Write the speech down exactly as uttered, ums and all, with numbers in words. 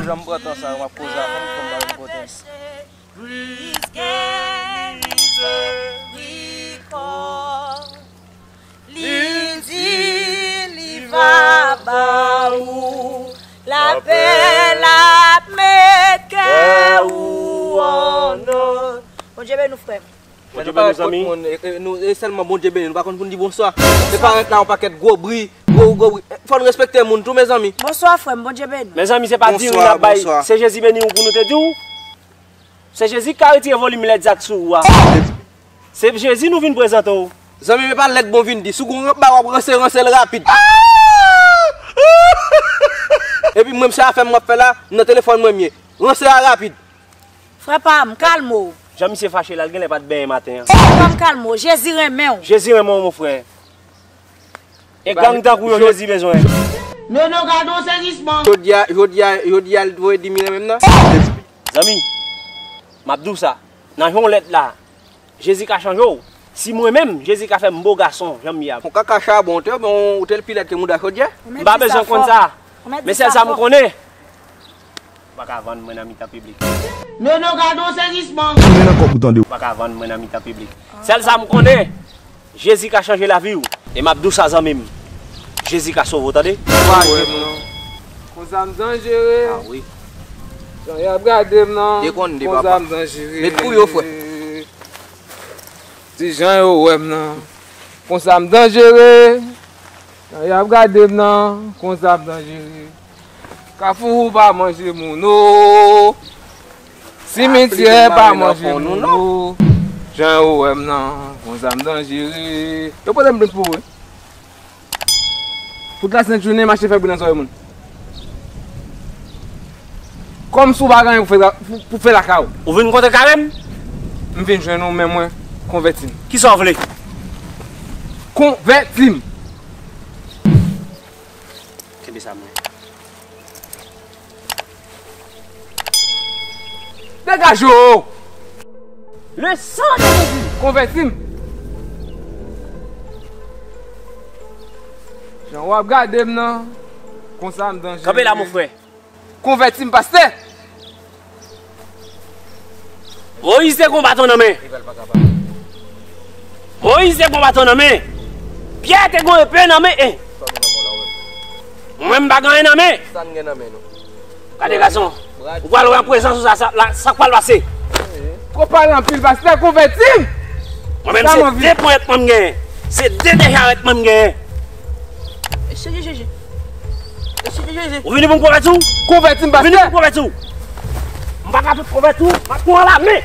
Jan m pran tan sa yo, m ap koze avè m, fò m ba yon kote. Kris gen mizerikòd. Li di li va ba ou lapè, l ap met kè ou an òd. Bondye beni w, frè m. Bondye beni w, zanmi. E, e, nou, e sèlman Bondye beni, nou pa konn pou n di bonswa. Se parèt la yon pakèt gwo bri, gwo, gwo bri. E, fò n respekte moun tou, mezanmi. Bonswa, frè m, Bondye beni w. Mezanmi, se pa diri n ap bay, se Jezi beni w pou nou te di w. Se Jezi ki ka retire volim lèd sa k sou ou a. Se Jezi nou vin prezante w. Zanmi, men pa lèd bon vin di. Si w gon ranp ba w ap ranse, ranse l rapid. Epi mwen, se afè m w ap fè la, nan telefòn mwen m ye. Ranse a rapid. Frè pa m, kalme w. Jan misye fache la, l genlè pa t benyen maten an. Frè pa m, kalme w. Jezi renmen w. Jezi renmen w, mon frè. E gang tankou yo Jezi bezwen. Nono, gade yon sezisman. Jodi a, jodi a, jodi a, l voye di m li renmen m nan. Zanmi, m ap di w sa. Nan yon lèt la, Jezi ka chanje w. Si mwen menm, Jezi ka fè m bo gason, jan m ye a. Yon kaka chabon, ou te, bon, ou te pi lèd ke mouda chodyè. M pa bezwen konn sa. Men sèl sa m konnen. Ou pa ka vann mwen nan mitan piblik. Nono, gade yon sezisman. Tire nan kòk ou tande. Ou pa ka vann mwen nan mitan piblik. Sèl sa m konnen, Jezi ka chanje lavi w. E m ap di w sa, zanmi m. Jezi ka sove w, tande. Ou pa wè m non. Konsa m danjere. Ah wi. Jan y ap gade m nan. Dekonn de, papa. Konsa m danjere. Met pou yo, frè. Ti jan yo wè m nan. Konsa m danjere. Jan y ap gade m nan. Konsa m danjere. Kafou pa manje moun o. Simityè pa manje moun o. Jan yo wè m nan. Konsa m danjere. Yo pote m plent pou ou wi. Tout lasent jounen mache fè bri nan zòrèy moun. Kòmsi w pa gen anyen pou fè, pou, pou fè lakay ou. Ou vin kontre kare m? M vin jwenn ou, men mwen, konvèti m. Kisa w vle? Konvèti m. Kenbe sa mwen. Degaje w! Le sang de Jésus! Konvèti m! Jan w ap gade m nan, konsa m danjere. Kanpe la, mon frè. Konvèti m, pastè! Moyiz te gon baton nan men. Moyiz te gon baton nan men. Pyè te gon epe nan men. Mwen, m pa gen anyen nan men. Sa n gen nan men nou? Gade gason. Ou pral wè an prezans ou sa, sa, la, sa k pral pase. Twò pale anpil, pastè, konvèti m! Mwen menm, se de ponyèt mwen m genyen. Se de dechèt mwen m genyen. Senyè Jezi. Senyè Jezi. Ou vini pou m konvèti w? Konvèti m, pastè. Ou vini pou m konvèti w? M pa ka tout konvèti w, m ap pran lame.